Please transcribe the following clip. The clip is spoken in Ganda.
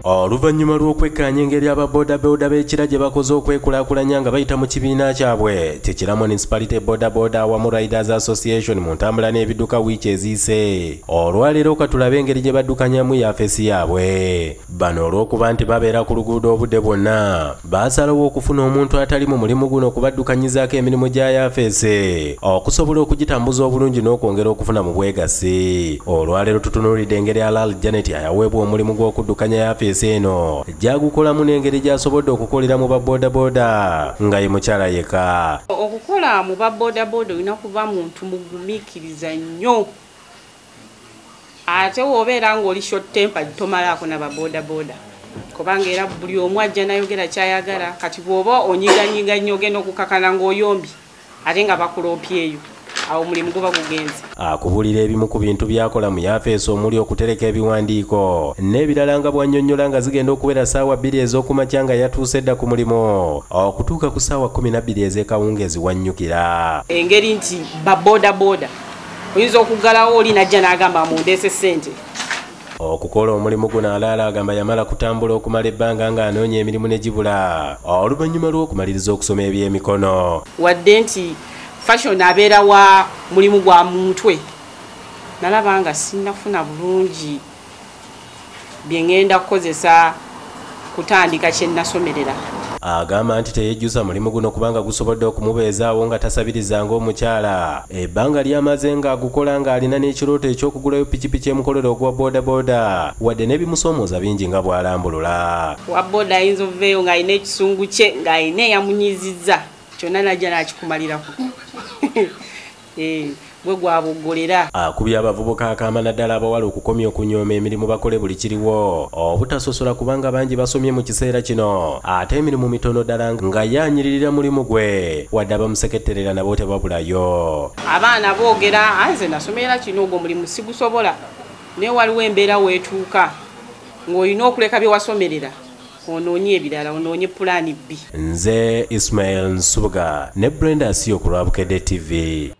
Oluvannyuma lw'okwekkaanya engeri ababoodabooda b'ekira gye bakoze okwekulaakulanya nga bayita mu kibiina kyabwe Kira Municipality Boda Boda awamu Riders Association mu ntambula n'ebidduka wiiki eziyise, olwaleero katulabe engeri gye baddukanyamu yafeesi yaabwe. Bano olw'okuba nti babeera ku luguudo obudde bwonna, baasalawo okufuna omuntu atali mu mulimu guno okubaddukanyizaako emirimu gya yafeesi okusobola okugitambuza obulungi n'okwongera okufuna mu bwegassi. Olwaleero tutunuulidde engeri Alal Janet ayaweebwa omulimu gw'okuddukanya yafeesi eno gyagukolamu n'engeri gy'asobodde okukolera mu baboodabooda nga ye mukyala yekka. Okukola mu baboodabooda olina kuba muntu mugumiikiriza nnyo, ate w'obeera ng'oli short temper tomalaako na baboodabooda, kubanga era buli omu ajja n'ayogera ky'ayagala. Kati bw'oba onyiganyiga nnyo ogenda okukakana ng'oyombi ate nga bakuloopyeyo, awo omulimu guba gugenze. Akubuulira ebimu ku bintu by'akola mu yafeesi omuli okutereka ebiwandiiko n'ebirala nga bw'annyonnyola nga zigenda okuwera ssaawa 2 ez'okumakya nga yatuuse dda ku mulimu okutuuka ku ssaawa 12 ez'ekawungeezi wannyukira. Engeri nti baboodabooda oyinza okuggalawo oli n'ajja n'agamba mundeese ssente. Okukola omulimu guno Alaala agamba yamala kutambula okumala ebbanga ng'anoonya emirimu ne gibula oluvannyuma lw'okumaliriza okusoma ebyemikono. Wadde nti fashion abeera wa mulimu gwa mutwe, nalaba nga sinnafuna bulungi bye ŋŋenda kukozesa kutandika kye nnasomerera. Agamba nti teyejjusa mulimu guno kubanga gusobodde okumubeezaawo nga tasabiriza ng'omukyala. Ebbanga ly'amaze ng'agukola ng'alina n'ekirooto eky'okugulayo pikipiki emukolera ogwa boodabooda wadde n'ebimusoomooza bingi nga bw'alambulula. Wa booda ayinza oveeyo ng'alina ekisungu kye ng'alina eyamunyizizza kyonna n'ajja n'akikumalirako. Gwe gwaboggolera. Akubye abavubuka akaama naddala abawala okukomya okunyooma emirimu bakole buli kiriwo obutasosola kubanga bangi basomye mu kiseera kino ate emirimu mitono ddala nga yanyiririra mulimu gwe wadde abamuseketterera nabo tebabulayo. Abaana boogera nze nasomera kino ogwo omulimu sigusobola, naye waliwo embeera weetuuka ng'olina okuleka bye wasomerera onoonye ebirala, onoonye pulaani B. Nze Ismail Nsubuga ne Brenda Asiyo ku lwa Bukedde TV.